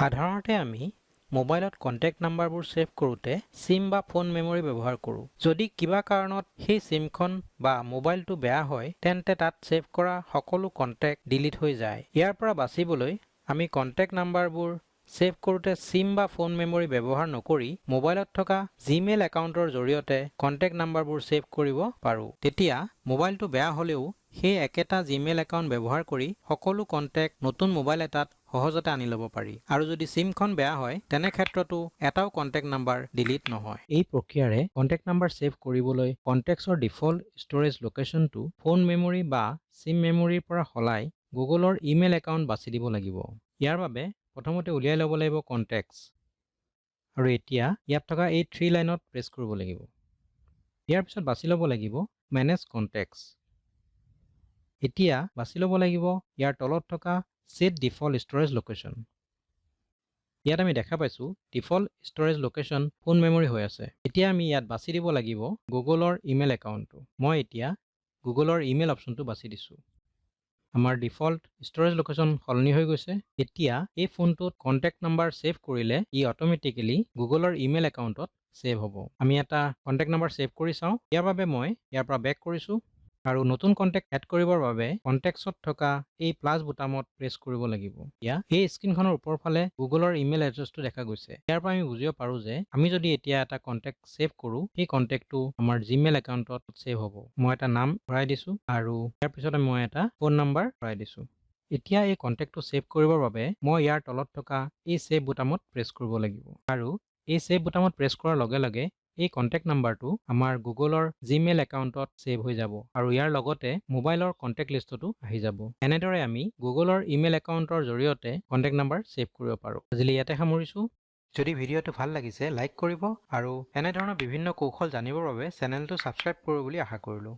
সাধাৰণতে আমি মোবাইলত কণ্টেক্ট নাম্বাৰবোৰ ছেভ কৰোঁতে চিম বা ফোন মেমৰি ব্যৱহাৰ কৰোঁ। যদি কিবা কাৰণত সেই চিমখন বা মোবাইলটো বেয়া হয়, তেন্তে তাত ছেভ কৰা সকলো কণ্টেক্ট ডিলিট হৈ যায়। ইয়াৰ পৰা বাচিবলৈ আমি কণ্টেক্ট নাম্বাৰবোৰ ছেভ কৰোঁতে চিম বা ফোন মেমৰি ব্যৱহাৰ নকৰি মোবাইলত থকা জিমেইল একাউণ্টৰ জৰিয়তে কণ্টেক্ট নাম্বাৰবোৰ ছেভ কৰিব পাৰোঁ। তেতিয়া মোবাইলটো বেয়া হ'লেও সেই একেটা জিমেইল একাউণ্ট ব্যৱহাৰ কৰি সকলো কণ্টেক্ট নতুন মোবাইল এটাত সহজতে আনি ল'ব পাৰি। আৰু যদি চিমখন বেয়া হয়, তেনে ক্ষেত্ৰতো এটাও কণ্টেক্ট নাম্বাৰ ডিলিট নহয়। এই প্ৰক্ৰিয়াৰে কণ্টেক্ট নাম্বাৰ ছেভ কৰিবলৈ কণ্টেক্টছৰ ডিফল্ট ষ্ট'ৰেজ লোকেশ্যনটো ফোন মেমৰি বা চিম মেমৰিৰ পৰা সলাই গুগলৰ ইমেইল একাউণ্ট বাছি দিব লাগিব। ইয়াৰ বাবে প্ৰথমতে উলিয়াই ল'ব লাগিব কণ্টেক্টছ আৰু এতিয়া ইয়াত থকা এই থ্ৰী লাইনত প্ৰেছ কৰিব লাগিব। ইয়াৰ পিছত বাছি ল'ব লাগিব মেনেজ কণ্টেক্টছ। এতিয়া বাছি ল'ব লাগিব ইয়াৰ তলত থকা ছেট ডিফল্ট ষ্ট'ৰেজ লোকেশ্যন। ইয়াত আমি দেখা পাইছোঁ default storage location phone memory হৈ আছে। এতিয়া আমি ইয়াত বাছি দিব লাগিব গুগলৰ ইমেইল একাউণ্টটো। মই এতিয়া গুগলৰ ইমেইল অপশ্যনটো বাছি দিছোঁ। আমাৰ ডিফল্ট ষ্ট'ৰেজ লোকেশ্যন সলনি হৈ গৈছে। এতিয়া এই ফোনটোত কণ্টেক্ট নাম্বাৰ ছেভ কৰিলে ই অট'মেটিকেলি গুগলৰ ইমেইল একাউণ্টত ছেভ হ'ব। আমি এটা কণ্টেক্ট নাম্বাৰ ছেভ কৰি চাওঁ। ইয়াৰ বাবে মই ইয়াৰ পৰা বেক কৰিছোঁ আৰু নতুন কণ্টেক্ট এড কৰিবৰ বাবে কণ্টেক্টছত থকা এই প্লাছ বুটামত প্ৰেছ কৰিব লাগিব। এতিয়া এই স্ক্ৰীণখনৰ ওপৰ ফালে গুগলৰ ইমেইল এড্ৰেছটো দেখা গৈছে। ইয়াৰ পৰা আমি বুজিব পাৰোঁ যে আমি যদি এতিয়া এটা কণ্টেক্ট ছেভ কৰোঁ, সেই কণ্টেক্টটো আমাৰ জিমেইল একাউণ্টত ছেভ হ'ব। মই এটা নাম ভৰাই দিছোঁ আৰু ইয়াৰ পিছতে মই এটা ফোন নাম্বাৰ ভৰাই দিছোঁ। এতিয়া এই কণ্টেক্টটো ছেভ কৰিবৰ বাবে মই ইয়াৰ তলত থকা এই ছেভ বুটামত প্ৰেছ কৰিব লাগিব আৰু এই ছেভ বুটামত প্ৰেছ কৰাৰ লগে লগে এই কণ্টেক্ট নাম্বাৰটো আমাৰ গুগলৰ জিমেইল একাউণ্টত ছেভ হৈ যাব আৰু ইয়াৰ লগতে মোবাইলৰ কণ্টেক্ট লিষ্টতো আহি যাব। এনেদৰে আমি গুগলৰ ইমেইল একাউণ্টৰ জৰিয়তে কণ্টেক্ট নাম্বাৰ ছেভ কৰিব পাৰোঁ। আজিলৈ ইয়াতে সামৰিছোঁ। যদি ভিডিঅ'টো ভাল লাগিছে, লাইক কৰিব আৰু এনেধৰণৰ বিভিন্ন কৌশল জানিবৰ বাবে চেনেলটো ছাবস্ক্ৰাইব কৰিব বুলি আশা কৰিলোঁ।